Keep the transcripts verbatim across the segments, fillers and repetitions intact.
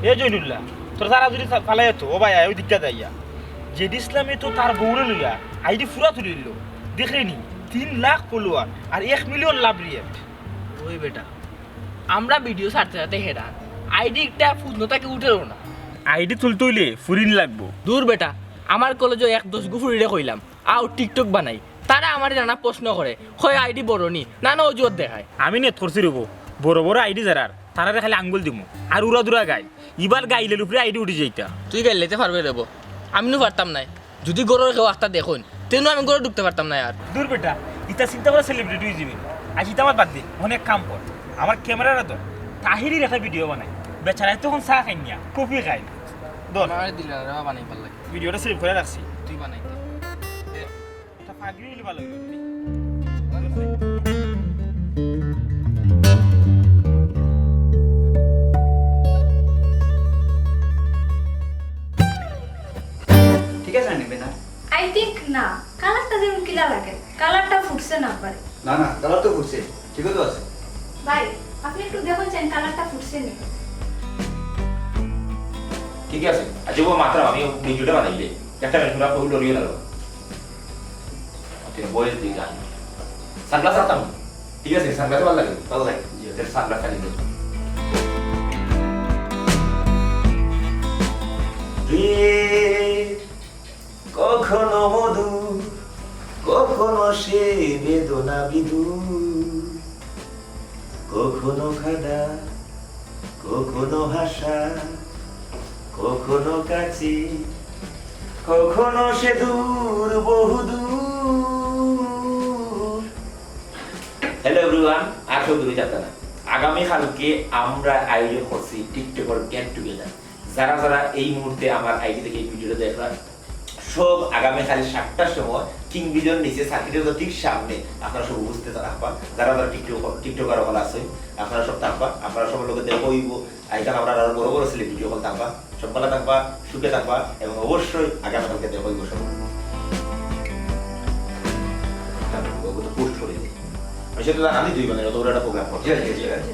এ জইনুল্লাহ, তোর তারা যদি ফা-, ফালাই তো, ও ভাই, ওই দিকটা যাইয়া। জেডি ইসলামে তো তার বউরে লইয়া আইডি ফুরা তুলিল। দেখলি নি, তিন লাখ ফলোয়ার আর এক মিলিয়ন লাভ রিয়েক্ট। ওই বেটা, আমরা ভিডিও ছাড়তে ছাড়তে হেরান, আইডি একটা ফুটনো তাকে উঠেও না। আইডি তুলতে হইলে ফুরিন লাগবো। দূর বেটা, আমার কলেজে এক দশ গু ফুরিরে কইলাম, আও টিকটক বানাই। তারা আমারে নানা প্রশ্ন করে, কয় আইডি বড় নি, নানা অজুহাত দেখায়। আমি নেট করছি রবো, বড় বড় আইডি যারার, তারারে খালি আঙ্গুল দিমু। আর উড়া দুরা গাই, ইবার গাইলে উপরে আইডি উঠি যাইতা। তুই গাইলে তে পারবে রবো, আমি নু পারতাম নাই। যদি গরুর কেউ আস্তা দেখুন, তেনু আমি গরু ঢুকতে পারতাম না আর। দূর বেটা, ইতা চিন্তা করে সেলিব্রিটি হয়ে যাবি। আজ ইতা আমার বাদ দে, অনেক কাম কর। আমার ক্যামেরার তো তাহিরির একটা ভিডিও বানাই। বেচারায় তখন চা খাই নিয়া, কফি খাই। দর। আমার দিল রে বাবা, বানাই পারলাই। ভিডিওটা সেভ করে রাখছি। তুই বানাই দে। এটা পাগড়ি হইলে ভালো হইব। ঠিক আছে, আনবে না? আই থিংক না, কালারটা যেমন কিলা লাগে, কালারটা ফুটছে না পারে। না, না, কালার তো ফুটছে, ঠিকই তো আছে। ভাই, আপনি একটু দেখুন চান, কালারটা ফুটছে নি? ঠিক আছে, আচ্ছা, ও মাত্র আমি ভিডিওটা বানাইলে একটা মিনিট, তোমরা কেউ লড়িও না। ওকে, বয়স দিয়ে গান। সানগ্লাস রাখতাম। ঠিক আছে, সানগ্লাস ভালো লাগে? ভালো লাগে। জি, ওদের সানগ্লাস আনি দেবো। প্রেম কখনো মধুর, কখনো সে বেদনা বিধুর, কখনো খাদা, কখনো হাসা, কখনো কাছে, কখনো সে দূর বহুদূর। হ্যালো এভরিওয়ান, আর কেউ দূরে যাবে না। আগামীকালকে আমরা আয়োজন করছি টিকটকর গেট টুগেদার। যারা যারা এই মুহূর্তে আমার আইডি থেকে এই ভিডিওটা দেখরা, সব আগামীকাল সাতটার সময় কিং বিজর নিচে সার্কিটের ঠিক সামনে আপনারা সব উপস্থিত থাকবা। যারা যারা টিকটক, টিকটকার হল আছে, আপনারা সব থাকবা, আপনারা সবার লগে দেখা হইব। আইকাল আমরা আরো বড় বড় সেলিব্রিটি হল থাকবা, সব ভালো থাকবা, সুখে থাকবা এবং অবশ্যই আগামীকালকে দেখা হইব সব। ওগুলো পোস্ট করে দিই। আমি সেটা জানি দুই বানের অত বড় একটা প্রোগ্রাম করছি। জি, জি, জি।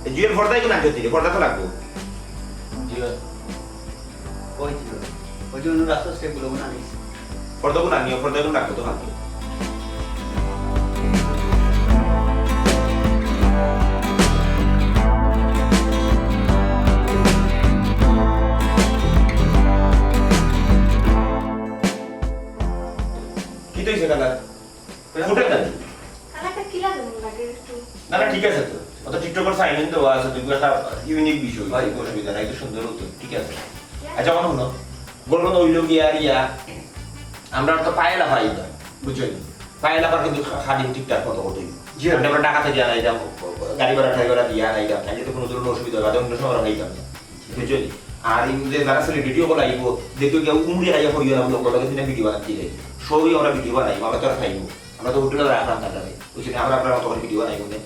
এই জুয়েল পর্দায় কোন আনতে দিলে? পর্দা তো লাগবো। জি। ওই ছিল। ওই জন্য রাস্তা স্টেপগুলো ওখানে আনিস। পর্দাগুলো আনিও, পর্দাগুলো রাখবো তো হাতে। কি তো হইছে কালার? ফুটে না। কালারটা কিলা যেমন লাগে একটু। না, না, ঠিক আছে তো। অত টিকটকর সাইলেন্ট দেওয়া আছে, তুমি একটা ইউনিক বিষয়, হয়। অসুবিধা নাই, তো সুন্দর হতো, ঠিক আছে। আচ্ছা, আমার হুনো, বলবো না, হইলো কি আর ইয়া, আমরা তো পায়ে লাফাই তো, বুঝছো নি? পায়ে লাফার কিন্তু খা-, খাদিম ঠিকঠাক মতো করতে হইব। জি। আমরা, আমরা ঢাকা থেকে আনাই দাম, গাড়ি ভাড়া, টাড়ি ভাড়া দিয়ে আনাই দাম, তাহলে তো কোনো ধরনের অসুবিধা হবে, অন্য সময় আনাই দাম, বুঝছো নি? আর এই যে যারা সেলিব্রিটি হকল আইব, দেখো গিয়া উমরি আইয়া করিও না, বলে ওগুলো কিন্তু ভিডিও বানাতে দেয়। সবই আমরা ভিডিও বানাই, আমরা তো আর খাইব। আমরা তো হোটেলে রাখলাম না তাদের। ওই জন্য আমরা আপনার মতো করে ভিডিও বানাই বলে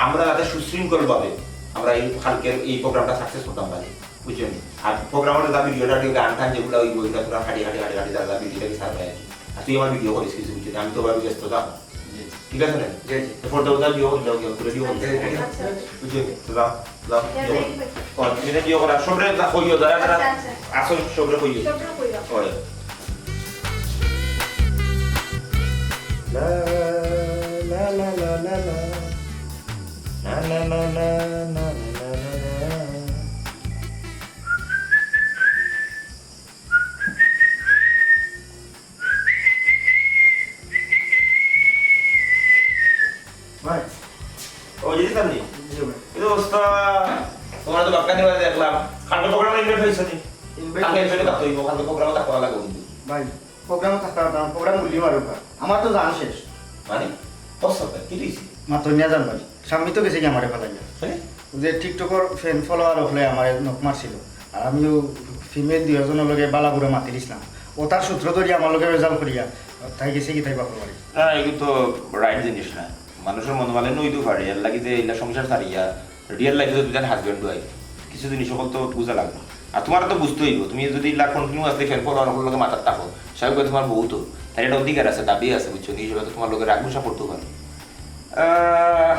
আমরা যাতে সুশৃঙ্খলভাবে আমরা এই কালকের এই প্রোগ্রামটা সাকসেস করতাম পারি, বুঝছেন? আর প্রোগ্রামের যা ভিডিওটা, গান টান যেগুলো ওই বইটা পুরো হাঁটি হাঁটি হাঁটি হাঁটি যা যা ভিডিওটা কি সার পাই আর কি। আর তুই আমার ভিডিও করিস কিছু, বুঝছেন? আমি তো ভাবি ব্যস্ত থাকবো। জি। ঠিক আছে না? জি, জি। তো ফোনটা ওটা ভিডিও করে দাও, ভিডিও করে দাও। আচ্ছা, আচ্ছা। বুঝছেন? তো যাও। যাও, ইয়া, ইয়ে করো। যাই, যাই। ও, তুমি এটা ইয়ে করো, আর সবরে যা কইও, যারা, যারা আচ্ছা, আচ্ছা। আসো, সবরে কইও। সবরে কইও। ওরে। লা, লা, লা, লা, লা, লা। না, না, না, না। ভাই। ও, জিনিস আনলি? জি ভাই। এই অবস্থা, তোমার তো বাক্কা নিয়ে দেখলাম। কালকে প্রোগ্রামে ইনভাইট হয়েছে নি? ইনভাইট কালকে হয়েছে। ইনভাইট থাকতে হইব, কালকে প্রোগ্রামে থাকতে লাগবে কিন্তু। ভাই, প্রোগ্রামে থাকতে পারতাম, প্রোগ্রাম বললি মারো ভাই। আমার তো জান শেষ। মানে? অবস্থা কি হয়েছে? মাত্র নিয়ে যান ভাই। সামনে তো গেছে কি আমারে ফালাইয়া। হ্যাঁ? যে টিকটকর ফ্যান ফলোয়ার হলে আমারে নক মারছিল। আর আমিও ফিমেল দুই একজনের লগে বালা বুড়া মাতিলিস না। ও তার সূত্র ধরি আমার লগে রেজাল্ট করিয়া তাই গেছে কি তাই বাপর বাড়ি। না, এগুলো তো রাইট জিনিস না। মানুষের মনোমালিন্য হইতেও পারে, এর লাগি যে এগুলা সংসার ছাড়িয়া রিয়েল লাইফে তো দুজন হাজব্যান্ড ওয়াইফ, কিছু জিনিস সকল তো বুঝা লাগবে। আর তোমার তো বুঝতে হইব, তুমি যদি ইলা কন্টিনিউ আসলে ফ্যান ফলোয়ার সকল লগে মাথার থাকো, স্বাভাবিক তোমার বউ তো, তার একটা অধিকার আছে, দাবি আছে, বুঝছো? নিজে হয়তো তোমার লগে রাখবো, সাপোর্ট তো পারে। আহ,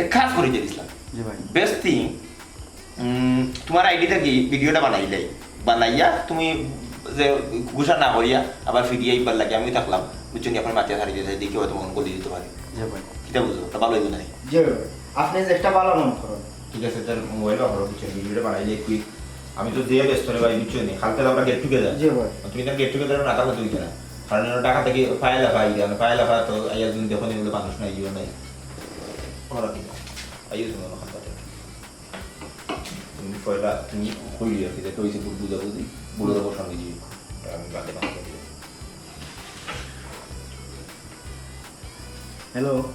এক কাজ করি যে ইসলাম, জি ভাই। বেস্ট থিং, উম, তুমার আইডি থাকি ভিডিওটা বানাইলাই, বানাইয়া তুমি যে গুছা না করিয়া আবার ফিরিয়া আইবার লাগি আমিও থাকলাম, বুঝছো নি? আপনার মাতিয়া ছাড়ি দিতে দেখি হয়তো মন করে দিতে পারে। জি ভাই। কিতা বুঝো, ওটা ভালো হইব না? জি ভাই, আপনি যে একটা ভালো মনে করেন। ঠিক আছে, তার মোবাইল অফ করো, বুঝছো? ভিডিওটা বানাইলে কুইক। আমি তো যে ব্যস্ত রে ভাই, বুঝছো নি? কালকে তো আমরা গেট টুগেদার। জি ভাই। তুমি তার গেট টুগেদার না থাকো তুই কেন? কারণ ওরা ঢাকা থেকে পায়ে লাফা আইয়া, পায়ে লাফা তো আইয়া তুমি দেখো নি বলে মানুষ নাই, ইয়ে নাই। ওরা কি? আইও তুমি ওখান থেকে। তুমি পয়লা তুমি কইলি আর কি, যেটা হইছে ভুল বুঝাবুঝি, ভুলের অবসান হয়ে যাবে। আমি বাদে বাকি কথা বলবো। হ্যালো,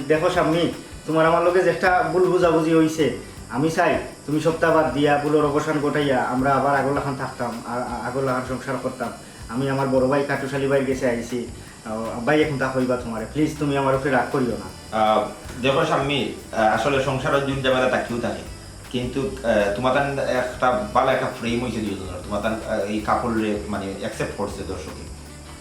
দেখো শাম্মী, তোমার আমার লগে যে একটা ভুল বুঝাবুঝি হইছে, আমি চাই তুমি সপ্তাহ বাদ দিয়া ভুলর অবসান ঘটাইয়া আমরা আবার আগর লাখান থাকতাম, আ-, আ-, আগর লাখান সংসার করতাম। আমি আমার বড় ভাই কাটুশালী ভাইর গেছে আইছি, আহ, ভাই এখন তা কইবা তোমারে, প্লিজ তুমি আমার উপরে রাগ করিও না। আহ, দেখো শাম্মী, আহ, আসলে সংসারর জুট ঝামেলা থাকিও থাকে, কিন্তু, আহ, তোমার তান একটা ভালো একটা ফ্রেম হইছে দুইজনের, তোমার তান, আহ, এই কাপড়রে মানে অ্যাকসেপ্ট করছে দর্শকে।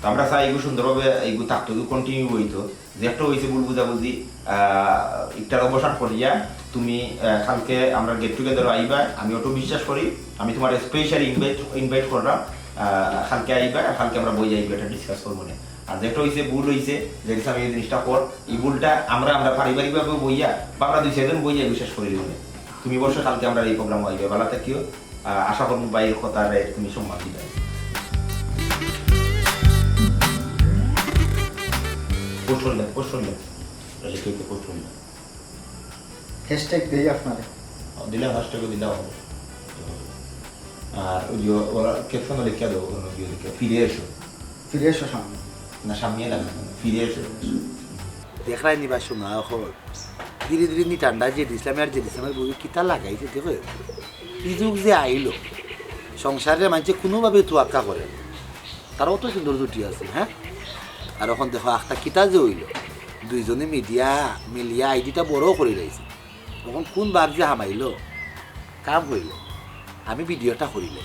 তো আমরা চাই এগু সুন্দরভাবে এগু থাকতো, এগু কন্টিনিউ হইতো। যে একটা হইছে ভুল বুঝাবুঝি, আহ, একটার অবসান করিয়া তুমি, আহ, কালকে আমরা গেট টুগেদারও আইবা, আমি অটো বিশ্বাস করি, আমি তোমার স্পেশালি ইনভাইট ইনভাইট করলাম, আহ, কালকে আইবা, কালকে আমরা বই আইবা, এটা ডিসকাস করবো না। আর যেটা হইছে ভুল হইছে, যেটা আমি এই জিনিসটা কর, এই ভুলটা আমরা আমরা পারিবারিকভাবে বইয়া বা আমরা দুই চারজন বইয়া বিশ্বাস করি দিব না। তুমি অবশ্য কালকে আমরা এই প্রোগ্রাম আইবা, ভালো থাকিও। আহ, আশা করবো ভাইয়ের কথারে তুমি সম্মান দিবে। পোস্ট করলে, পোস্ট করলে। আচ্ছা, তুই তো পোস্ট করলে। হ্যাশট্যাগ দেই আপনারে। দিলাম, হ্যাশট্যাগও দিলাম। আর ওই যে ওরা ক্যাপশনও লিখিয়া দেবো, অন্য কেউ লিখিয়া, "ফিরে এসো।" ফিরে এসো সামনে। না, সামনে লাগে না, "ফিরে এসো।" দেখরায় নি বা শোনা অখন। ধীরে ধীরে নি ঠান্ডা যে ইসলামে আর যে ইসলামের বই কিতা লাগাইছে, দেখো। ই যুগ যে আইলো, সংসারে মানষে কোনোভাবে তোয়াক্কা করে না। তারাও তো সুন্দর জুটি আছে, হ্যাঁ? আর অখন দেখো, আখতা কিতা যে হইল, দুইজনে মিডিয়া মিলিয়া আইডিটা বড় করি লাইছে। অখন কোন বাঘ যে হামাইল, কাম হইল, আমি ভিডিওটা করিলে,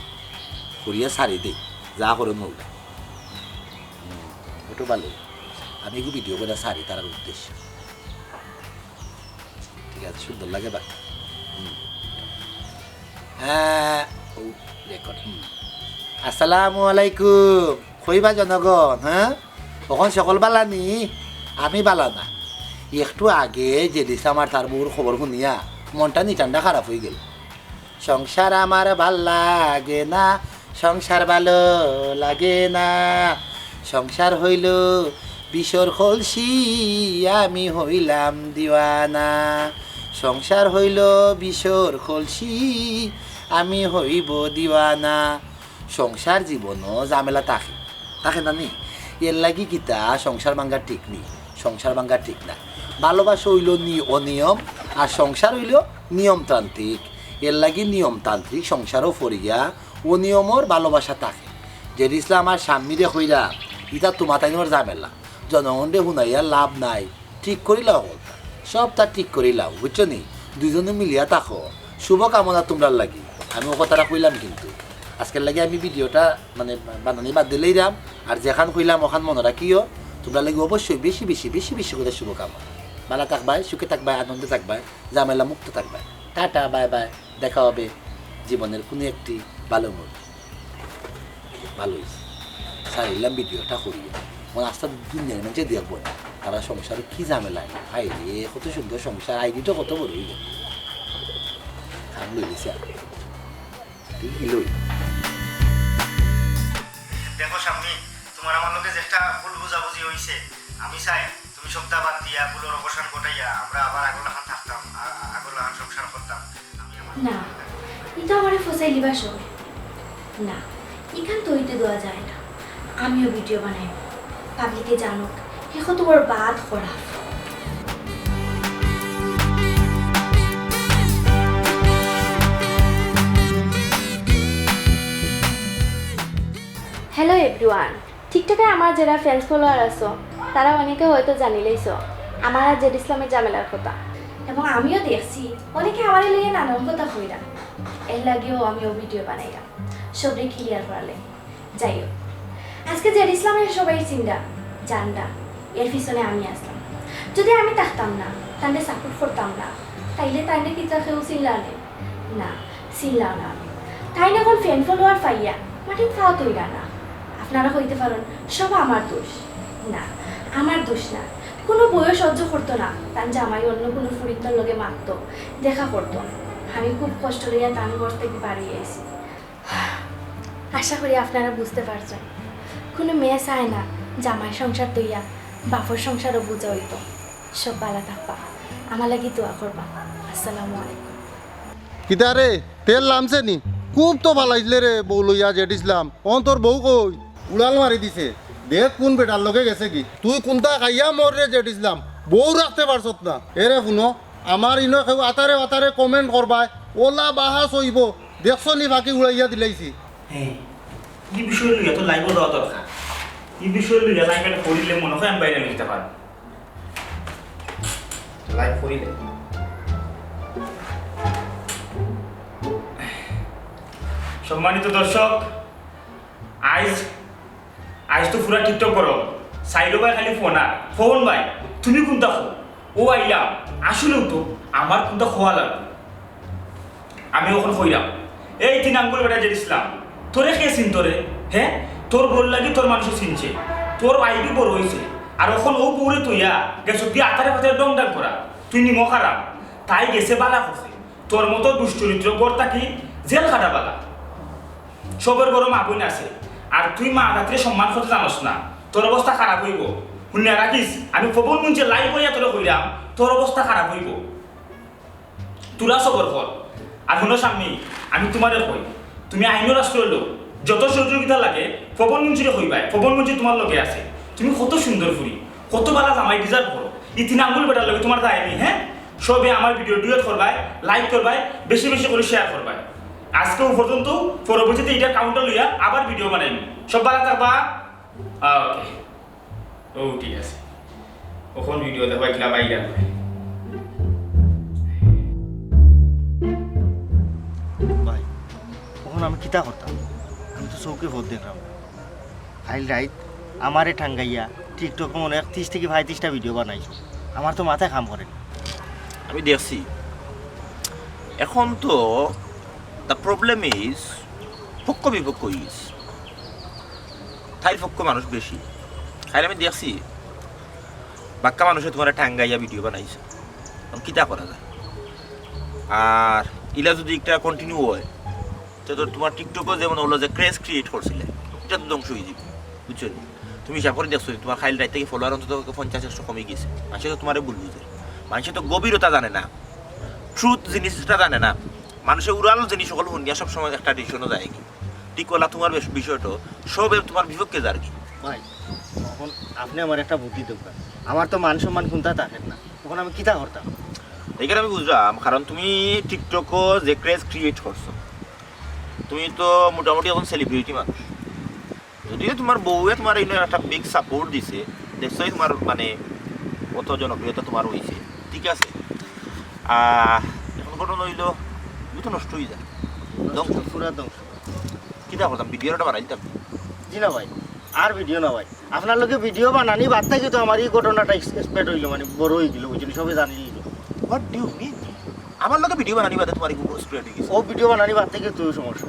করিয়া সারি দেই, যা করে মৌলা। হুম, ওটা ভালো। আমি একটু ভিডিও করে সারি তার উদ্দেশ্যে। ঠিক আছে, সুন্দর লাগে বা? হুম। হ্যাঁ, ও, রেকর্ড, হুম। আসসালামু আলাইকুম। কইবা জনগণ, হ্যাঁ? অখন সকল বালা নি? আমি বালা না। একটু আগে যে দিছে আমার তার বউর খবর শুনিয়া মনটা নিঠান্ডা খারাপ হয়ে গেল। সংসার আমার ভাল লাগে না, সংসার ভালো লাগে না। সংসার হইল বিষর কলসি, আমি হইলাম দিওয়ানা। সংসার হইল বিষর কলসি, আমি হইব দিওয়ানা। সংসার জীবনও ঝামেলা থাকে, থাকে না নি? এর লাগি কিতা সংসার ভাঙ্গা ঠিক নি, সংসার ভাঙ্গা ঠিক না। ভালোবাসা হইল নি-, অনিয়ম, আর সংসার হইল নিয়মতান্ত্রিক। এর লাগি নিয়মতান্ত্রিক সংসারও ফরিয়া অনিয়মর ভালোবাসা থাকে। যে ইসলাম আর সাম্মিরে কইরা, ইতা তোমাতাইনর ঝামেলা, জনগণরে হুনাইয়া লাভ নাই। ঠিক করিলাও কথা, সবটা ঠিক করিলাও, বুঝছো নি? দুইজনে মিলিয়া থাকো, শুভকামনা তোমরার লাগি। আমি ও কথাটা কইলাম কিন্তু। আজকের লাগি আমি ভিডিওটা মানে বানানি বাদ দিলাইরাম। আর যেখান কইলাম ওখান মনে রাখিও, তোমরার লাগি অবশ্যই বেশি বেশি বেশি বেশি করে শুভকামনা। ভালা থাকবায়, সুখে থাকবায়, আনন্দে থাকবায়, ঝামেলা মুক্ত থাকবায়। টাটা, বাই বাই, দেখা হবে জীবনের কোনো একটি ভালো মুহূর্তে। ভালো হইছে। ছাড়িলাম ভিডিওটা করিয়া। অখন আস্তা দুনিয়ার মানষে দেখবো না। তারা সংসারে কি ঝামেলা। হায় রে, কত সুন্দর সংসার, আইডিটা কত বড় হইল। খাম লই গেছে আর। ঠিক কি লই? দেখো সাম্মি, তোমার আমার লগে যে একটা ভুল বুঝাবুঝি হইছে, আমি চাই তুমি সপ্তাহ বাদ দিয়া ভুলর অবসান ঘটাইয়া আমরা আবার আগর লাখান থাকতাম, আ-, আ-, আগর লাখান সংসার করতাম। না, ইতা আমারে ফসাইলিবার সময়। না, ইখান তো হইতে দেওয়া যায় না। আমিও ভিডিও বানাই, পাবলিকে জানুক, এখন তোমার বাদ খরাফ। হ্যালো এভরিওয়ান, টিকটকে আমার যারা ফ্রেন্ডস ফলোয়ার আছো, তারা অনেকে হয়তো জানিলাইছো আমার আর জেড ইসলামের ঝামেলার কথা। এবং আমিও দেখছি অনেকে আমারে লইয়া নানান কথা কইরা, এর লাগিও আমি ও ভিডিও বানাইলাম সবরে ক্লিয়ার করার লাগি। যাই হোক, আজকে জেড ইসলামের সবাই চিনরা, জানরা, এর পিছনে আমি আসলাম। যদি আমি থাকতাম না, তানরে সাপোর্ট করতাম না, তাইলে তানরে কিতা কেউ চিনলা নে? না, চিল্লাও না। তাইন অখন ফ্যান ফলোয়ার পাইয়া মাটিত পাও থইরা না। আপনারা কইতে পারইন, "সব আমার দোষ।" না, আমার দোষ না। কুনু বউয়ে সহ্য করতো না, তান জামাই অন্য কুনু ফুরিন্তর লগে মাততো, দেখা করতো। আমি খুব কষ্ট লইয়া তান ঘর থাকি বারইয়া আইছি। আশা করি আপনারা বুঝতে পারছইন। কুনু মেয়ে চায় না জামাইর সংসার থইয়া বাপর সংসারও বুঝা অইতো। সব ভালা থাকবা, আমার লাগি দোয়া করবা। আসসালামু আলাইকুম। কিতা রে, তেল লামছে নি? খুব তো ভালাইছিলে রে বউ লইয়া জেড ইসলাম। অন তোর বউ কই? উড়াল মারি দিছে। দেখ কুন বেটার লগে গেছে গি। তুই কুনতা খাইয়া মর রে জেড ইসলাম, বউ রাখতে পারছত না। এরে হুনো, আমার ইনো কেউ আতারে আতারে comment করবায়, ওলা বাহাস অইবো। দেখছো নি ফাকি উড়াইয়া দিলাইছি। হ্যাঁ, ই বিষয় লইয়া তো লাইভও দেওয়া দরকার। ই বিষয় লইয়া লাইভ একটা করিলে মনে হয় আমি বাইরে নিতে পারবো। লাইভ করিলে। সম্মানিত দর্শক, আইজ, আইজ তো পুরা টিকটক গরম। সাইডো ভাই খালি ফোন আর ফোন ভাই, তুমি কুনতা কও? ও আইলাম, আসলেও তো আমার কুনতা কওয়া লাগবো। আমি অখন কইরাম, এই তিন আঙ্গুল বেটা জেড ইসলাম, তোরে কে চিনতো রে? হ্যাঁ, তোর বউর লাগি তোর মানষে চিনছে, তোর আইডি বড় অইছে, আর অখন অউ বউরে থইয়া গেছস গিয়া আতারে পাতারে ডং ডাং করা, তুই নিমক হারাম, তাই গেছে ভালা করছে, তোর মতো দুশ্চরিত্র ঘর থাকি জেল খাটা ভালা। সবর ঘরো মা বইন আছে, আর তুই মা জাতিরে সম্মান করতে জানস না, তোর অবস্থা খারাপ অইবো। হুনিয়া রাখিস, আমি পবন মুন্সির লাইভ করিয়া তোরে কইরাম, তোর অবস্থা খারাপ অইবো। তোরা সবর কর। আর হুনো সাম্মি, আমি তুমারে কই, তুমি আইনর আশ্রয় লও, যত সহযোগিতা লাগে পবন মুন্সিরে কইবায়, পবন মুন্সি তুমার লগে আছে। তুমি কত সুন্দর ফুরি, কত ভালা জামাই deserve করো। ই তিন আঙ্গুল বেটার লগে তুমার যায় নি, হ্যাঁ? সবে আমার ভিডিও duet করবায়, like করবায়, বেশি বেশি করি share করবায়। আইজকে অউ পর্যন্ত, পরবর্তীতে ইটা counter লইয়া আবার ভিডিও বানাইমু। সব ভালা থাকবা। ওকে। ও ঠিক আছে, অখন ভিডিও দেখবা কিলা বাইরা করে। ভাই, অখন আমি কিতা করতাম? আমি তো চউখে পথ দেখরাম না। কাইল রাইত আমারে টাঙ্গাইয়া টিকটক মনে হয় ত্রিশ থাকি পঁয়ত্রিশটা ভিডিও বানাইছো। আমার তো মাথায় কাম করে না। আমি দেখছি, অখন তো the problem is পক্ষ বিপক্ষ অইগেছে। তাইর পক্ষ মানুষ বেশি। কাইল আমি দেখছি, বাক্কা মানুষে তুমারে টাঙ্গাইয়া ভিডিও বানাইছে। অখন কিতা করা যায়? আর ইলা যুদি একটা continue অয়, তে তো তুমার টিকটকও যেমন অইলো যে craze create করছিলে, ইটা তো ধ্বংস অইযিবো, বুঝছো নি? তুমি হিসাব করি দেখছো নি, তুমার কাইল রাইত থাকি follower অন্তত পক্ষে পঞ্চাশ একশো কমি গেছে। মানষে তো তুমারে ভুল বুঝে, মানষে তো গভীরতা জানে না, truth জিনিসটা জানে না। মানষে উড়াল জিনিস অকল হুনিয়া সবসময় একটা decision-ও যায় গি। ঠিক অলা তুমার বেশ-, বিষয়টা সবে তুমার বিপক্ষে যার গি। ভাই, অখন আপনে আমারে একটা বুদ্ধি দেউক্কা। আমার তো মান সম্মান কুনতা থাকে না, অখন আমি কিতা করতাম? ইখান আমি বুঝলাম, কারণ তুমি টিকটকও যে craze create করছো, তুমি তো মোটামুটি অখন celebrity মানুষ। যদিও তুমার বউয়ে তুমারে ইনো একটা big support দিছে, দেখছোই তুমার মানে কত জনপ্রিয়তা তুমার অইছে, ঠিক আছে? আহ, অখন ঘটনা অইলো, ই তো নষ্ট অইযায়। ধ্বংস। পুরা ধ্বংস। কিতা করতাম, ভিডিও একটা বানাই দিতাম। জি না ভাই, আর ভিডিও না ভাই। আপনার লগে ভিডিও বানানি বাদ থাকি তো আমার ই ঘটনাটা এক্স-, spread অইলো, মানে বড় অইগেলো, বুঝছইন নি, সবে জানিলিলো। What do you mean? আমার লগে ভিডিও বানানি বাদে তুমার ই spread অইগেছে? অউ ভিডিও বানানি বাদ থাকি তো সমস্যা।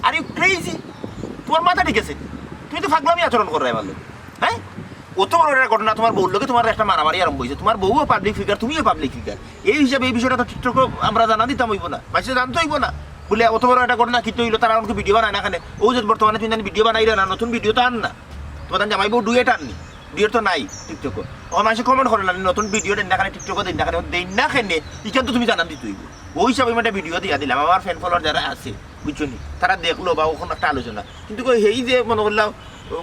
Are you crazy? তুমার মাথা ঠিক আছে নি? তুমি তো ফাগলামি আচরণ কররায় আমার লগে। হ্যাঁ? অত বড় একটা ঘটনা, তুমার বউর লগে তুমার একটা মারামারি আরম্ভ অইছে। তুমার বউও public figure, তুমিও public figure। এই হিসাবে ই বিষয়টা তো টিকটকো আমরা জানান দিতাম অইবো না, মানষে জানতো অইবো না। বুলে অত বড় একটা ঘটনা কিতা অইলো, তারা অখন ভিডিও বানায় না কেনে? অউ যে বর্তমানে তুমি জানি ভিডিও বানাইরায় না, নতুন ভিডিও তো আন না। তুমার জামাই বউ duet আননি, duet তো নাই টিকটকো। অখন মানষে comment করে না, নতুন ভিডিও দেইন না কেনে, টিকটকো দেইন না কেনে, দেইন না কেনে, ইখান তো তুমি জানান দিতে অইবো। অউ হিসাবে আমি একটা ভিডিও দিয়া দিলাম, আমার fan follower যারা আছে, বুঝছো নি, তারা দেখলো বা অখন একটা আলোচনা। কিন্তু কই হেই যে মনে করলাম,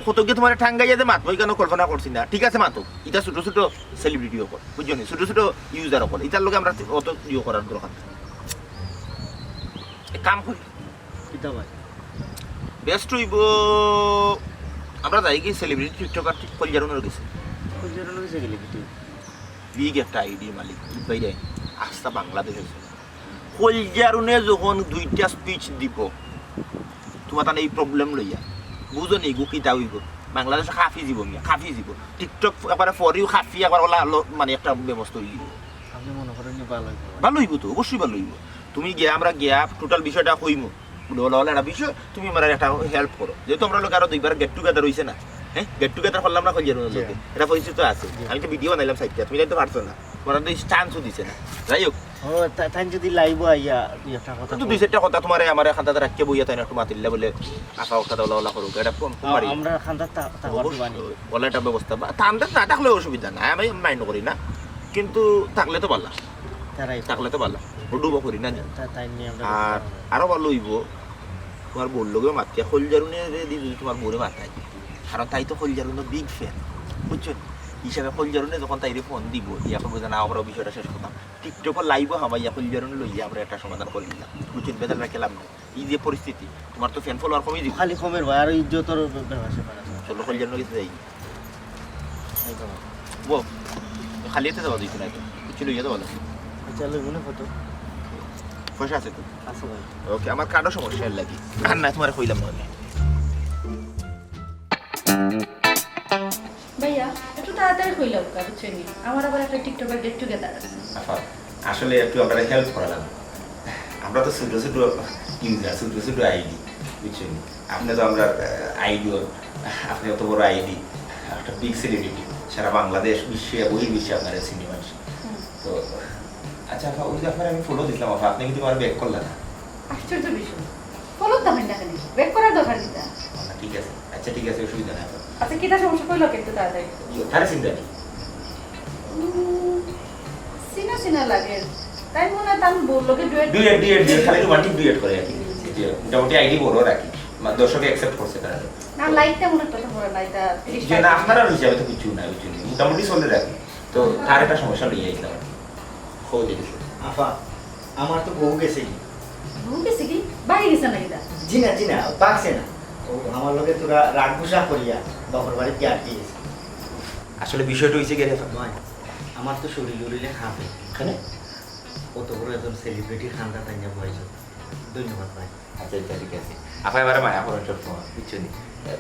কত গিয়া তুমারে টাঙ্গাইয়া যে মাতবো, ইখানও কল্পনা করছি না। ঠিক আছে, মাতো, ইতা ছোট ছোট celebrity অকল, বুঝছো নি, ছোট ছোট user অকল, ইতার লগে আমরা অত ইয়ে করার দরকার নাই। এক কাম করি। কিতা ভাই? Best অইবো, আমরা যাই গি celebrity TikToker ঠিক কলজারুনর গেছে। কলজারুনর গেছে গেলে কিতা? Big একটা ID মালিক, ভাই রে, আস্তা বাংলাদেশ আছে। কলজারুনে যখন দুইটা speech দিবো, তুমার তান এই problem লইয়া, বুঝো নি গো কিতা অইবো? বাংলাদেশ কাঁপি যিবো মিয়া, কাঁপি যিবো। TikTok একবারে for you কাঁপি একবার অলা আলো, মানে একটা ব্যবস্থা অইযিবো। আপনে মনে করইন নি ভালা অইবো? ভালা অইবো তো, অবশ্যই ভালা অইবো। তুমি গিয়া, আমরা গিয়া টোটাল বিষয়টা কইমু। বলে, বলে, একটা বিষয়, তুমি আমার একটা হেল্প করো। যেহেতু আমরা লোক আরো দুইবার গেট টুগেদার হইছে না, হ্যাঁ, গেট টুগেদার করলাম না কলজারুনের জি। লোকে, এটা পরিচিত আছে। জি। আমি তো ভিডিও বানাইলাম সাইডটা, তুমি যাইতে পারছো না, তোমার তো চান্সও দিছে না। যাই হোক, ও তা- তাই যদি লাইভ আইয়া দুই একটা কথা কিন্তু দুই চারটা কথা তোমার আমার এখান থেকে রাখিয়ে বইয়া তাই না একটু মাতিল্লা বলে, আফা ওর কথা ওলা ওলা করুক, এটা কম কম পারি। আমরা খান্দাত থাকবার দিবানি। বলে একটা ব্যবস্থা, বা তান্দাত না থাকলে অসুবিধা নাই, আমি মাইন্ড করি না, কিন্তু থাকলে তো ভালা, তারাই থাকলে তো ভালা, ডুবো করি না। তা- তাই নিয়ে আমরা আর আরো ভালো হইব তোমার বউর লগেও মাতিয়া কলজারুনে রে দি যদি তোমার বউরে মাতাই, কারণ তাই তো কলজারুনের বিগ ফ্যান, বুঝছো? হিসাবে কলজারুনে যখন তাইরে ফোন দিব, ইয়া করবো যে না, আমরা বিষয়টা শেষ করতাম, টিকটকও লাইভও হামাইয়া কলজারুনে লইয়া আমরা একটা সমাধান করে দিলাম, বুঝছো? বেতাল রাখলাম না। এই যে পরিস্থিতি, তোমার তো ফ্যান ফলোয়ার কমে দিব। খালি কমের ভাই, আরো ইজ্জতর ব্যাপার স্যাপার আছে। চলো কলজারুনে গেছে যাই। এই তো। বউ, খালি হাতে যাওয়া দিত না, তো কিছু লইয়া যাওয়া লাগবে। আচ্ছা, লই মনে কত? পয়সা আছে তো? আছে ভাই। ওকে, আমার কার্ডও সমস্যা এর লাগি। আর না, তোমার কইলাম না আমি। ভাইয়া, একটু তাড়াতাড়ি কইলাও কা, বুঝছো নি? আমার আবার একটা টিকটকের গেট টুগেদার আছে। আফা, আসলে একটু আমরা হেল্প করা লাগবে। আমরা তো ছোট ছোট ইউজার, ছোট ছোট আইডি, বুঝছো নি? আপনি তো আমরা আইডল, আপনি অত বড় আইডি, একটা বিগ সেলিব্রিটি, সারা বাংলাদেশ, বিশ্বে, বহির্বিশ্বে আপনার সিনেমা। হুম। তো আচ্ছা আফা, ওই যে আপনার আমি ফলো দিছিলাম আফা, আপনি কিন্তু আমার ব্যাক করলেন না। আশ্চর্য বিষয়, ফলো তো হয় না কেন? ব্যাক করার দরকার কিতা? না, ঠিক আছে, আচ্ছা ঠিক আছে, অসুবিধা নাই আফা। আচ্ছা, কিতা সমস্যা কইলো কিন্তু তাড়াতাড়ি? ইয়ে, তারে চিন্তা নেই। উম, চিনা চিনা লাগে। তাই মনে হয় তার বউর লগে ডুয়েট। ডুয়েট, ডুয়েট, ডুয়েট, খালি রোমান্টিক ডুয়েট করে আর কি। যে মোটামুটি আইডি বড় রাখি, মা-, দর্শকে অ্যাকসেপ্ট করছে তারা। না, লাইক তেমন একটা তো পড়ে না, এটা তিরিশ যে না, আপনারা হিসাবে তো কিছু না, কিছু নেই, মোটামুটি চলে রাখি। তো তার একটা সমস্যা লইয়া আইছিলাম আর কি। খোঁজ দিতেছে। আফা, আমার তো বউ গেছে কি? বউ গেছে কি? বাইরে গেছে না কিতা? জি না, জি না, পাকছে না। ও আমার লগে তোরা রাগ গুসা করিয়া বাপর বাড়ি বিয়া দিয়ে গেছে। আসলে বিষয়টা হয়েছে কি রে? ভাই, আমার তো শরীর উরিলে খাবে। এখানে? অত বড় একজন সেলিব্রিটির খান্দা তাইয়া বয়স। ধন্যবাদ ভাই। আচ্ছা, আচ্ছা, ঠিক আছে। আফা এবারে মায়া করেন সব সময়, বুঝছো নি?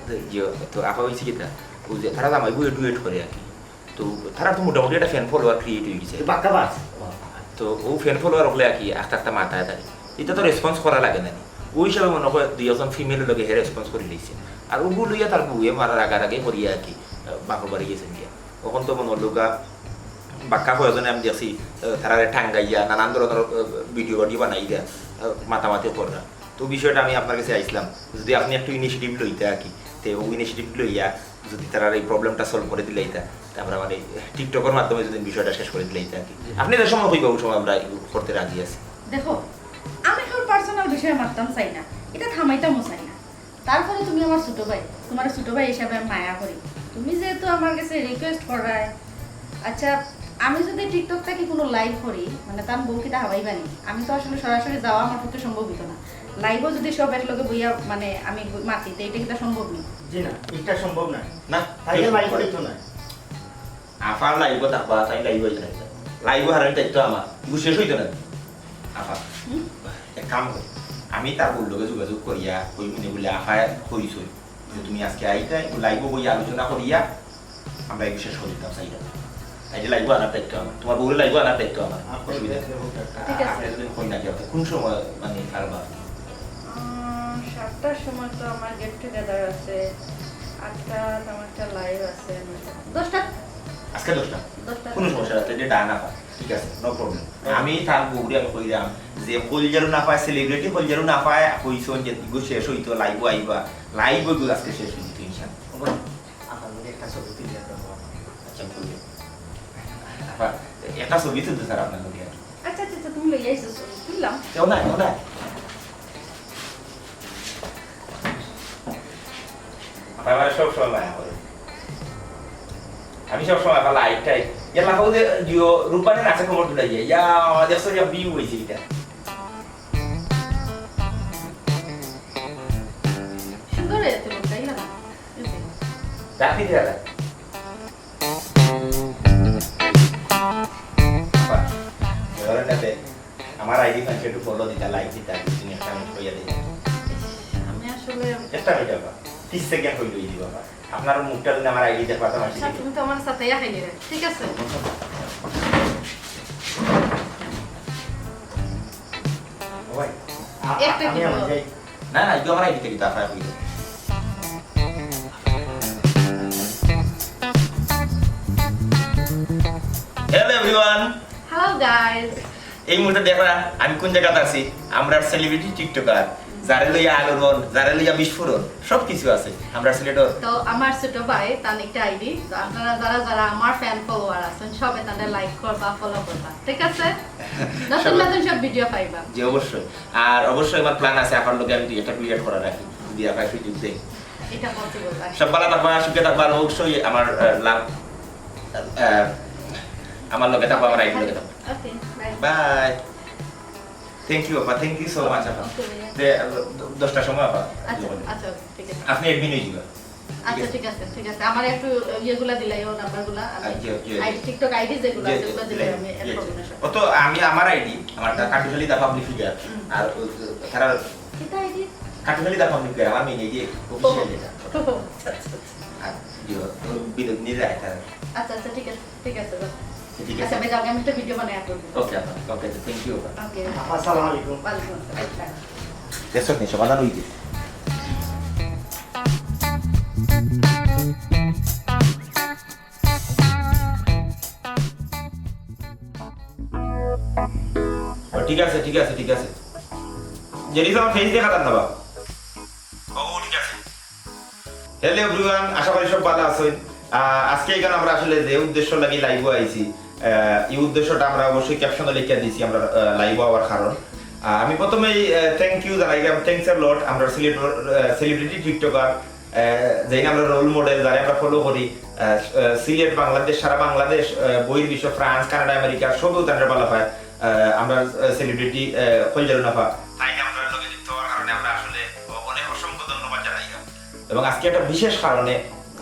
তো, ইয়ে, তো আফা হয়েছে কি তা? ও যে তারা জামাই বউয়ে ডুয়েট করে আর কি। তো তারা তো মোটামুটি একটা ফ্যান ফলোয়ার ক্রিয়েট হয়ে গেছে। বাক্কা বাস। তো ও ফ্যান ফলোয়ার হলে আর কি আস্তে আস্তে মাথায় থাকে। এটা তো রেসপন্স করা লাগে না নি। ওই হিসাবে মনে হয় দুই একজন ফিমেল লগে হে রেসপন্স করে লইছে। আর ওগু লইয়া তার বউয়ে মারার আগার আগে করিয়া আর কি, আহ, বাপর বাড়ি গেছেন গিয়া। তখন তো মনে হলো গা বাক্কা কয়েকজনে আমি দেখছি, আহ, তারা টাঙ্গাইয়া নানান ধরনের, আহ, ভিডিও ভিডিও বানাই দেয়, আহ, মাতামাতি কররা। তো বিষয়টা আমি আপনার কাছে আইসলাম, যদি আপনি একটু ইনিশিয়েটিভ লইতে আর কি, তে ও ইনিশিয়েটিভ লইয়া যদি তারা এই প্রবলেমটা সলভ করে দিলাইতা, তারপরে আমার এই টিকটকের মাধ্যমে যদি বিষয়টা শেষ করে দিলাইতা আর কি। আপনি যে সময় কইবা, ওই সময় আমরা করতে রাজি আছি। দেখো, আমি কেউর পার্সোনাল বিষয়ে মাততাম চাই না, এটা থামাইতামও চাই না। তারপরে তুমি আমার ছোট ভাই, তোমার ছোট ভাই হিসাবে আমি মায়া করি। তুমি যেহেতু আমার কাছে রিকোয়েস্ট করায়, আচ্ছা, আমি যদি টিকটক থাকি কোনো লাইভ করি, মানে তার বউ কিতা হাবাইবানি? আমি তো আসলে সরাসরি যাওয়া আমার পক্ষে সম্ভব হইতো না। লাইভও যদি সব একলগে বইয়া মানে আমি মাতি, তো এটা কিতা সম্ভব নেই? জি না, এটা সম্ভব না। না, তাইলে লাইভ হইতো না। আফার লাইভও থাকবা, তাই লাইভ হইতো না। লাইভও হারানি দায়িত্ব আমার, ইগু শেষ হইতো না। আফা, হুম? এক কাম করি, আমি তার বউর লগে যোগাযোগ করিয়া কই মনে বলে আফায় কইছই যে তুমি আজকে আইতে, লাইভও বই আলোচনা করিয়া আমরা এই শেষ করে দিতাম চাইলাম। তাই যে লাইভও আনার দায়িত্ব আমার, তোমার বউরে লাইভও আনার দায়িত্ব আমার, অসুবিধা নেই। ঠিক আছে। আপনি যদি কই না কি কোন সময় মানে পারবা? আহ, সাতটার সময় তো আমার গেট টুগেদার আছে, আটটা আমার একটা লাইভ আছে, নয়টা, দশটা। আজকে দশটা? দশটা। কোনো সমস্যা নাই, এটা ডান আফা, ঠিক আছে, নো প্রবলেম। আমি তার বউরে আমি কইলাম যে কলজারু না পায়, সেলিব্রিটি কলজারু না পায়, কইছন যে ইগু শেষ হইতো, লাইভও আইবা, লাইভও ইগু আজকে শেষ হইতো ইনশাআল্লাহ। আপনার লগে একটা ছবি তুলিয়া দেবো। আচ্ছা, ঠিক আছে। আফা, একটা ছবি তুলতে স্যার আপনার লগে আর কি। আচ্ছা আচ্ছা আচ্ছা, তুমি লইয়া আইছো, ছবি তুললাম। কেউ নাই, কেউ নাই। আফা আমার সব সময় মায়া করে। আমি সব সময় আফা লাইট টাইট। ইয়া লাফাও যে জিও রূপবানের আছে খবর তুলাই যায়। ইয়া, আমার দেখছো ইয়া ভিউ হইছে এটা। সুন্দর হয়েছে লোকটা, এই না? এই যে। রাখি দিয়া দেয়। আফা, ধরেন না তে, আমার আইডি ফাইন্ড একটু ফলো দিতা, লাইক দিতা, তুমি একটা মিনিট কইয়া দিতা। আমি আসলে একটা মিনিট আফা, তিরিশ সেকেন্ড হইল, এই দিবা আফা। আপনার মুখটা যদি আমার আইডি দেখবা, তো আমার আচ্ছা, তুমি তো আমার সাথে ইয়া খাইলে রে। ঠিক আছে। একটা আমি আমার video। যাই। না, না, একটু আমার আইডিতে কিন্তু আফা হইল। Hello everyone. Hello guys. এই মুহূর্তে দেখরা আমি কোন জায়গাতে আছি। আমরা সেলিব্রিটি টিকটকার, যারে লইয়া আলোড়ন, যারে লইয়া বিস্ফোরণ, সব কিছু আছে আমরা সিলেটর। তো আমার ছোট ভাই তার একটা আইডি, তো আপনারা যারা যারা আমার ফ্যান ফলোয়ার আছেন সবে তাদের লাইক করবা, ফলো করবা, ঠিক আছে? নতুন সবাই নতুন সব ভিডিও পাইবা। জি অবশ্যই। আর অবশ্যই আমার প্ল্যান আছে আফার লগে আমি দুই একটা ডুয়েট করা রাখি, যদি আফায় সুযোগ দেয়। এটা পসিবল ভাই। সব ভালো থাকবা, সুখে থাকবা, আর অবশ্যই আমার আহ, লাভ আহ, আমার লগে থাকবা, আমার আইডির লগে থাকবা। ওকে, বাই। বাই। থ্যাংক ইউ আপা, থ্যাংক ইউ সো মাচ আপা। ওকে ভাইয়া। যে আহ, দ- দশটার সময় আপা। আচ্ছা, আচ্ছা, ঠিক আছে। আপনি অ্যাডমিন হয়ে যাবা। আচ্ছা, ঠিক আছে, ঠিক আছে। আমার একটু ইয়েগুলা দিলাইও, নাম্বারগুলা, আমি আহ, জি, জি, জি। আইডি, টিকটক আইডি যেগুলো জি, আছে, জি, ওগুলো দিলে জি, আমি অ্যাড জি, করবো জি। না সব। ও তো আমি আমার আইডি, আমার হুম। কাঠুখালি দা পাবলিক ফিগার। হুম। আর ও, ও, তারা কিতা আইডি? কাঠুখালি দা পাবলিক ফিগার, আমার মেইন আইডি, অফিসিয়াল যেটা। ও, আচ্ছা, আচ্ছা, আচ্ছা। আর জি, ও বিনোদিনী রায় তারা। আচ্ছা, আচ্ছা, ঠিক আছে, ঠিক আছে, বাস। ঠিক আছে। আচ্ছা, ভাই, যাও, আমি একটা ভিডিও বানাই আপলোড করবো। ওকে, আপা, ওকে, থ্যাংক ইউ, আপা। ওকে। আপা, আসসালামু আলাইকুম। ওয়ালাইকুম আসসালাম। ব্যস্ত নেই, সমাধান হইতে। ও, ঠিক আছে, ঠিক আছে, ঠিক আছে। জেরি, আমার ফেস দেখা যার না বা? ও, ঠিক আছে। হ্যালো এভরিওয়ান, আশা করি সব ভালো আছেন। আহ, আজকে এখানে আমরা আসলে যে উদ্দেশ্য লাগি লাইভও আইছি, আহ, এই উদ্দেশ্যটা আমরা অবশ্যই ক্যাপশনে লিখে দিছি আমরা, আহ, লাইভও আওয়ার কারণ। আহ, আমি প্রথমেই, আহ, থ্যাংক ইউ জানাইলাম, থ্যাংকস এ লট, আমরা সিলেট, আহ, সেলিব্রিটি টিকটকার, আহ, যেইন আমরা রোল মডেল, যারে আমরা ফলো করি, আহ, আহ, সিলেট, বাংলাদেশ, সারা বাংলাদেশ, আহ, বহির্বিশ্ব, ফ্রান্স, কানাডা, আমেরিকা, সবেউ তানরে ভালা পায়। আহ, আমরা, আহ, সেলিব্রিটি, আহ, খোলজারু নাফা, তাইন আমরার লগে যুক্ত হওয়ার কারণে আমরা আসলে অ-, অনেক অসংখ্য ধন্যবাদ জানাইলাম। এবং আজকে একটা বিশেষ কারণে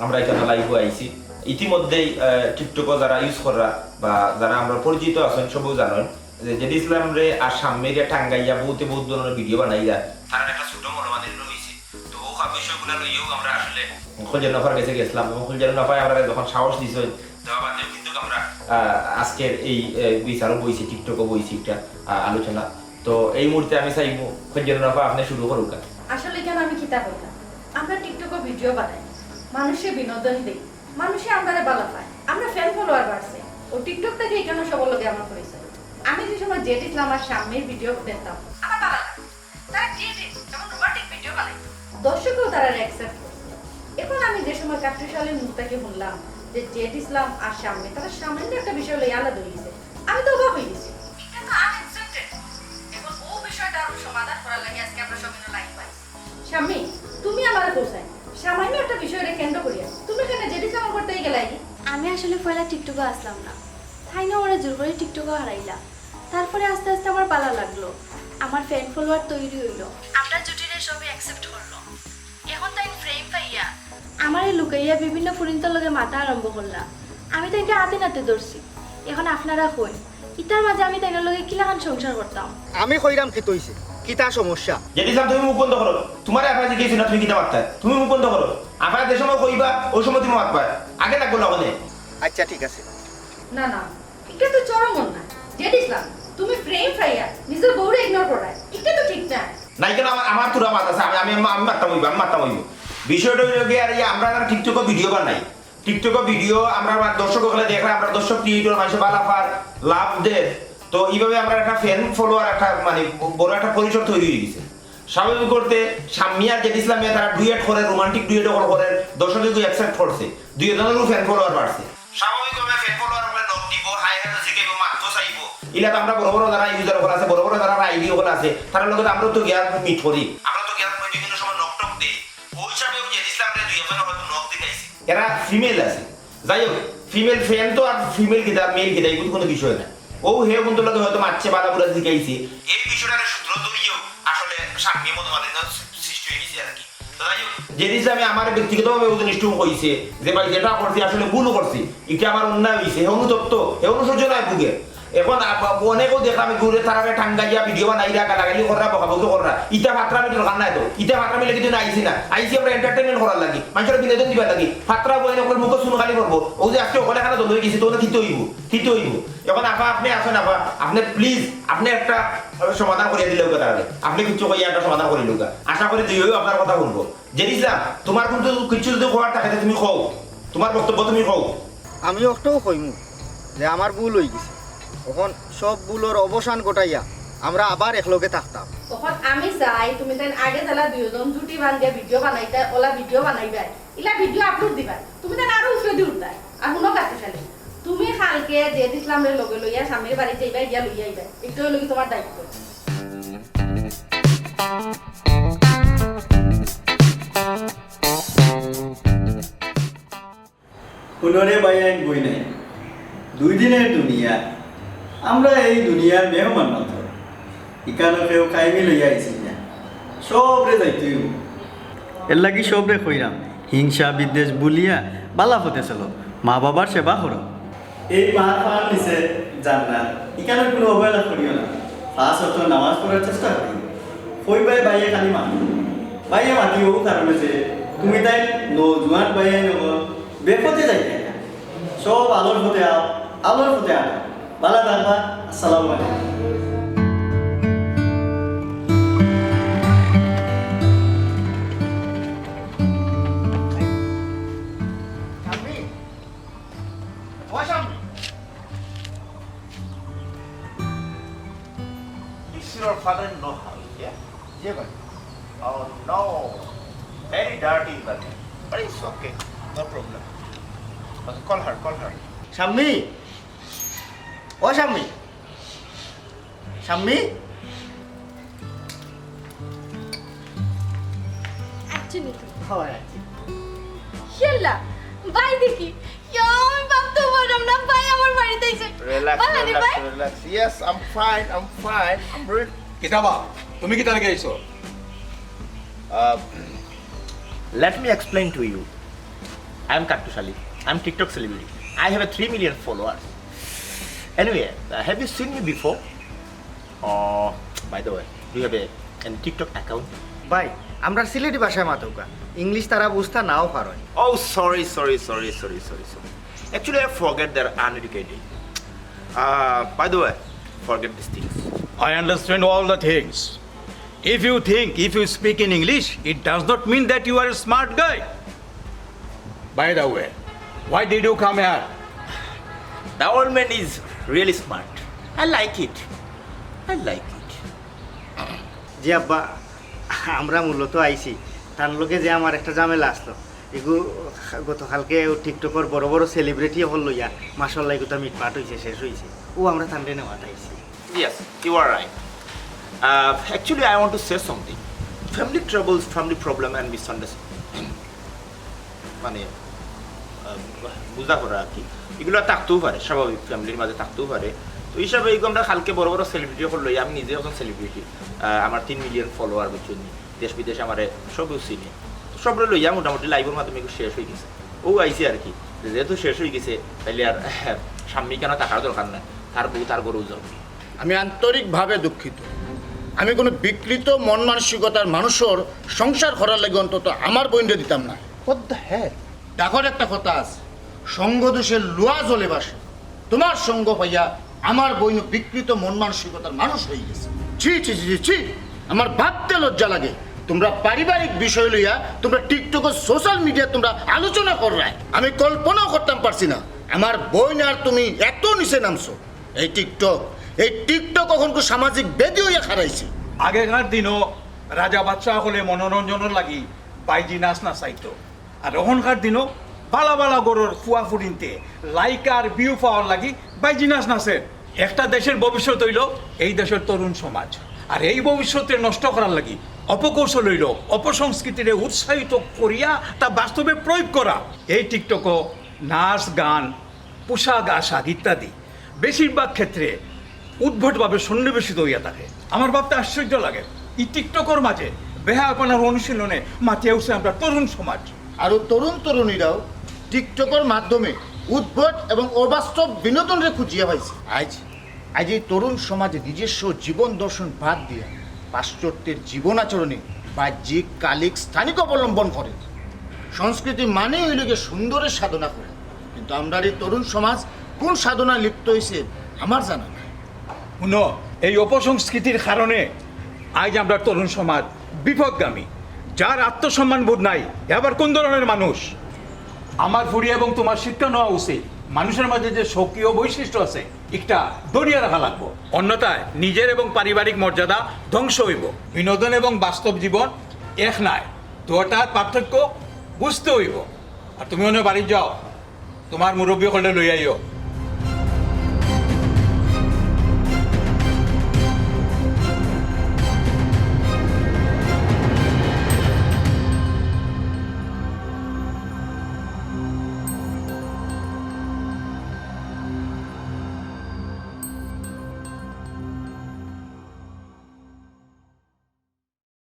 আমরা এখানে লাইভও আইছি। ইতিমধ্যেই, আহ, টিকটকও যারা ইউজ কররা বা যারা আমরা পরিচিত আছেন, সবেউ জানেন যে জেডি ইসলামরে আর শাম্মীরে টাঙ্গাইয়া বহুতে বহুত ধরনের ভিডিও বানাইরা। তারার একটা ছোট মনোমালিন্য হইছে। তো ও বিষয়গুলো লইয়াও আমরা আসলে খোলজারু নাফার গেছে গেছিলাম এবং খোলজারু নাফায় আমরা যখন সাহস দিছে, দেওয়া বাদেও কিন্তু আমরা, আহ, আজকের এই, আহ, বিচারও বইছি, টিকটকও বইছি একটা, আহ, আলোচনা। তো এই মুহূর্তে আমি চাইবো খোলজারু নাফা আপনি শুরু করুক। আসলে কেন আমি কিতা করতাম? আমরা টিকটকও ভিডিও বানাই, মানুষে বিনোদন দেই, মানুষে আমরারে ভালা পায়, আমরা ফ্যান ফলোয়ার বাড়ছে, ও টিকটক থেকে এখানে সবার লগে আমার পরিচয়। আমি যে সময় জেড ইসলাম আর শাম্মীর ভিডিও দেখতাম, আমার ভালা লাগে। তারা ক্রিয়েটিভ এবং রোমান্টিক ভিডিও বানায়, দর্শকও তারা অ্যাকসেপ্ট করছে। এখন আমি যে সময় কাট্টুশালীর মুখ থেকে শুনলাম যে জেড ইসলাম আর শাম্মী তারা সামান্য একটা বিষয় লইয়া আলাদা হয়ে গেছে, আমি তো অবাক হয়ে গেছি। এটা তো আনএক্সপেক্টেড। এখন ও বিষয়টা আরো সমাধান করার লাগি আজকে আমরা সবাই লাইভ পাইছি। শাম্মী, তুমি আমারে কইছাই, সামান্য একটা বিষয়রে কেন্দ্র করিয়া তুমি কেন জেড ইসলাম করতেই গেলাই? আমি আসলে পয়লা টিকটকে আসলাম না, তাইন আমারে জোর করে টিকটকে হারাইলা। তারপরে আস্তে আস্তে আমার ভালা লাগলো, আমার ফ্যান ফলোয়ার তৈরি হইলো, আমরা জুটিরে সবে অ্যাকসেপ্ট করলো। এখন তাইন ফ্রেম পাইয়া আমারে লুকাইয়া বিভিন্ন ফুরিন্তর লগে মাতা আরম্ভ করলা। আমি তাইনরে আতে নাতে ধরছি। এখন আপনারা কইন, ইতার মাঝে আমি তাইনর লগে কিলাখান সংসার করতাম? আমি কইরাম কিতা অইছে, কিতা সমস্যা? জেড ইসলাম, তুমি মুখ বন্ধ করো। তুমারে আফায় জিকাইছি না তুমি কিতা মাততায়? তুমি মুখ বন্ধ করো। আফায় যে সময় কইবা, ওই সময় তুমি মাতবায়। আগে লাগবো না অনে। আচ্ছা, ঠিক আছে। না, না, এটা তো চরম অন্যায়। জেড ইসলাম, তুমি ফ্রেম পাইয়া নিজর বউরে ইগনোর করায়, এটা তো ঠিক না। নাই কেন, আমার, আমার থুড়া মাত আছে, আমি, আমি, আমি মাততাম অইবো, আমি মাততাম অইবো। বিষয়টা হইল গিয়া, আর এই আমরা যারা টিকটকে ভিডিও বানাই, টিকটকে ভিডিও আমরা, আমার দর্শক অকলে দেখরা, আমরা দর্শক ক্রিয়েটর, মানুষে ভালা পার, লাভ দের। তো এইভাবে আমরা একটা ফ্যান ফলোয়ার, একটা মানে বড় একটা পরিসর তৈরি হয়ে গেছে। স্বাভাবিক করতে শাম্মী আর জেড ইসলামে তারা ডুয়েট করে, রোমান্টিক ডুয়েট অকল করে, দর্শকে অকল অ্যাকসেপ্ট করছে, দুইজনেরও ফ্যান ফলোয়ার বাড়ছে। স্বাভাবিকভাবে ফ্যান ফলোয়ার অকলে নক দিব, হাই হ্যালো জিকাইব, মাততো চাইব। ইলা তো আমরা বড় বড় যারা ইউজার অকল আছে, বড় বড় যারা আইডি অকল আছে, তারার লগে তো আমরা তো গিয়া মিট করি, আমরা তো গিয়া বিভিন্ন সময় নক টক দেই। ওই হিসাবে ওই জেড ইসলামরে দুই একজনে হয়তো নক দিতে আইছে। এরা ফিমেল আছে। যাই হোক, ফিমেল ফ্যান তো আর ফিমেল কিতা, মেল কিতা, এগুলো কোনো বিষয় না। ও হে বন্ধুর লগে হয়তো মাতছে, বালা বুলা জিকাইছে। এই বিষয়টারে সূত্র ধরিয়েও আসলে শাম্মী মনোমালিন্য সৃষ্টি হয়ে গেছে আর কি। তো যাই হোক, জেড ইসলামে আমার ব্যক্তিগতভাবে ওজন স্ট্রং হইছে যে ভাই যেটা করছি আসলে ভুল করছি, এটা আমার অন্যায় হইছে, হে অনুতপ্ত, হে অনুশোচনায় ভুগে। এখন আ-, অনেকেও দেখলাম, ঘুরে তারা টাঙ্গাইয়া ভিডিও বানাইরা, গালাগালি কররা, বকাবকি কররা। ইতা ফাত্রামি দরকার নাই তো। ইতা ফাত্রামি লাগি তো না আইছি না। আইছি আমরা এন্টারটেইনমেন্ট করার লাগি, মানষরে বিনোদন দিবার লাগি। ফাত্রা বইন অকলর মুখো চুন খালি করবো। অউ যে আজকে অকলে খানা দল অই গেছে, তো কিতা অইবো? কিতা অইবো? এখন আফা, আপনে আছইন আফা, আপনে প্লিজ, আপনে একটা সমাধান করিয়া দিলে অইবো তারারে। আপনে কিচ্ছু কইয়া একটা সমাধান করিলউক্কা। আশা করি দুইও আপনার কথা হুনবো। জেড ইসলাম, তুমার কিন্তু কিচ্ছু যদি কওয়ার থাকে, তে তুমি কও, তুমার বক্তব্য তুমি কও। আমি অটাউ কইমু যে আমার ভুল অই গেছে। অখন সব ভুলর অবসান ঘটাইয়া আমরা আবার একলগে থাকতাম। অখন আমি চাই তুমি তাইন আগে যেলা দুইওজন জুটি বান্ধিয়া ভিডিও বানাইতায়, অলা ভিডিও বানাইবায়, ইলা ভিডিও আপলোড দিবায়, তুমি তাইন আরো উফরেদি উঠতায়। আর হুনো কাট্টুশ আলী, তুমি কালকে জেড ইসলামরে লগে লইয়া শাম্মীর বাড়িত যাইবায়, গিয়া লইয়া আইবায়, ইটা অইলো গি তুমার দায়িত্ব। হুনো রে ভাইয়াইন বইনাইন, দুই দিনের দুনিয়া, আমরা এই দুনিয়ার মেহমান মাত্র। ইকানো কেউ কায়েমি লইয়া আইছি না, সবরে যাইতে অইবো। এরলাগি সবরে কইরাম, হিংসা বিদ্বেষ ভুলিয়া বালা পথে চলো, মা বাবার সেবা করো। এই মার পার নিচে জান্নাত, ইকানো কুনু অবহেলা করিও না। পাঁচ ওয়াক্ত নামাজ পড়ার চেষ্টা করি। কইবায় ভাইয়ে খালি মাতো। ভাইয়ে মাতি অউ কারণে যে তুমি তাইন নওজোয়ান ভাইয়াইন অকল বেপথে যাইতায় না। সব আলোর পথে আও, আলোর পথে আও। বালা থাকবা। আসসালামু আলাইকুম। শাম্মী, ও Shammi. Is your father in-law house, yeah? জি ভাই। Oh no, very dirty, but, but it's okay, no problem. Okay, call her, call her. Shammi, ও শাম্মী, শাম্মী। আচ্ছা, নিতু। হয়, আচ্ছা। ইয়াল্লা, ভাই দেখি। ইয়া, আমি ভাবতেও পারলাম না, ভাই আমার বাড়িত আইছে। Relax, ভাই, আরে relax, ভাই। Relax. Yes, I'm fine, I'm fine. I'm ready. কিতা বা, তুমি কিতা লাগি আইছো? Uh, let me explain to you. I am কাট্টুশ Ali. I am TikTok celebrity. I have a three million followers. Anyway, uh, have you seen me before? Uh, by the way, do you have a, an TikTok account? ভাই, আমরা সিলেটি ভাষায় মাতউক্কা, ইংলিশ তারা বুঝতা নাও পারইন। Oh, sorry, sorry, sorry, sorry, sorry, sorry. Actually, I forget that uneducated. Uh, by the way, forget these things. I understand all the things. If you think, if you speak in English, it does not mean that you are a smart guy. By the way, why did you come here? The old man is really smart. I like it. I like it. জি আব্বা, আমরা মূলত আইছি, তান লগে যে আমার একটা ঝামেলা আসলো, এগু গতকালকে ও টিকটকর বড় বড় সেলিব্রিটি অকল লইয়া, মাশাআল্লাহ, এগুতা মিটমাট অইছে, শেষ অইছে। ও আমরা তানরে নেওয়াত আইছি। Yes, you are right. Uh, actually, I want to say something. Family troubles, family problem and misunderstanding. মানে, আহ, বুঝা পড়া আর কি। এগুলা থাকতেও পারে, স্বাভাবিক ফ্যামিলির মাঝে থাকতেও পারে। তো এই হিসাবে এই আমরা কালকে বড় বড় সেলিব্রিটি অকল লই, আমি নিজে একজন সেলিব্রিটি, আহ, আমার তিন মিলিয়ন ফলোয়ার, বুঝছো নি? দেশ বিদেশে আমারে সবেউ চিনে। তো সবরে লইয়া মোটামুটি লাইভর মাধ্যমে একটু শেষ অই গেছে। ও আইছে আর কি, যে যেহেতু শেষ অই গেছে, তাইলে আর, আহ, শাম্মী কেন থাকার দরকার নাই, তার বউ তার ঘরেউ যাউক। আমি আন্তরিকভাবে দুঃখিত। আমি কোনো বিকৃত মন মানসিকতার মানুষর সংসার করার লাগি অন্তত আমার বইনরে দিতাম না। What the hell? ডাকর একটা কথা আছে, সঙ্গ দোষে লোহা জলে ভাসে। তোমার সঙ্গ পাইয়া আমার বইনও বিকৃত মন মানসিকতার মানুষ অই গেছে। ছি, ছি, ছি, ছি, ছি। আমার ভাবতে লজ্জা লাগে। তোমরা পারিবারিক বিষয় লইয়া তোমরা টিকটকে, সোশ্যাল মিডিয়া তোমরা আলোচনা কররায়। আমি কল্পনাও করতাম পারছি না আমার বইন আর তুমি এত নিচে নামছো। এই টিকটক, এই টিকটক অখনকু সামাজিক ব্যাধি অইয়া খাড়াইছে। আগেকার দিনও রাজা বাদশাহ অকলে মনোরঞ্জনর লাগি বাইজি নাচ নাচাইতো, আর অখনকার দিনও বালা বালা ঘরর ফুয়া ফুড়িন্তে লাইক আর ভিউ পাওয়ার লাগি বাইজি নাচ নাচের। একটা দেশের ভবিষ্যৎ অইলো এই দেশের তরুণ সমাজ, আর এই ভবিষ্যতরে নষ্ট করার লাগি অপকৌশল অইলো অপসংস্কৃতিরে উৎসাহিত করিয়া তা বাস্তবে প্রয়োগ করা। এই টিকটকও নাচ, গান, পোশাক, আশাক ইত্যাদি বেশিরভাগ ক্ষেত্রে উদ্ভটভাবে সন্নিবেশিত অইয়া থাকে। আমার ভাবতে আশ্চর্য লাগে, এই টিকটকর মাঝে বেহায়াপনার অনুশীলনে মাতিয়া উঠছে আমরা তরুণ সমাজ। আর ও তরুণ তরুণীরাও টিকটকর মাধ্যমে উদ্ভট এবং অবাস্তব বিনোদনরে খুঁজিয়া পাইছে। আইজ আইজ এই তরুণ সমাজে নিজস্ব জীবন দর্শন বাদ দিয়া পাশ্চাত্যের জীবন আচরণে বাহ্যিক, কালিক, স্থানিক অবলম্বন করে। সংস্কৃতি মানে অইলো গিয়া সুন্দরের সাধনা করা, কিন্তু আমরার এই তরুণ সমাজ কোন সাধনায় লিপ্ত অইছে আমার জানা নাই। হুনো, এই অপসংস্কৃতির কারণে আইজ আমরার তরুণ সমাজ বিপদগামী। যার আত্মসম্মান বোধ নাই, হে আবার কোন ধরনের মানুষ? আমার ফুড়ি এবং তুমার শিক্ষা নেওয়া উচিত, মানুষের মাঝে যে স্বকীয় বৈশিষ্ট্য আছে, একটা ধরিয়া রাখা লাগবো, অন্যথায় নিজের এবং পারিবারিক মর্যাদা ধ্বংস অইবো। বিনোদন এবং বাস্তব জীবন এক নায়, দুইটার পার্থক্য বুঝতে অইবো। আর তুমি অনো বাড়িত যাও, তুমার মুরব্বী অকলরে লই আইও।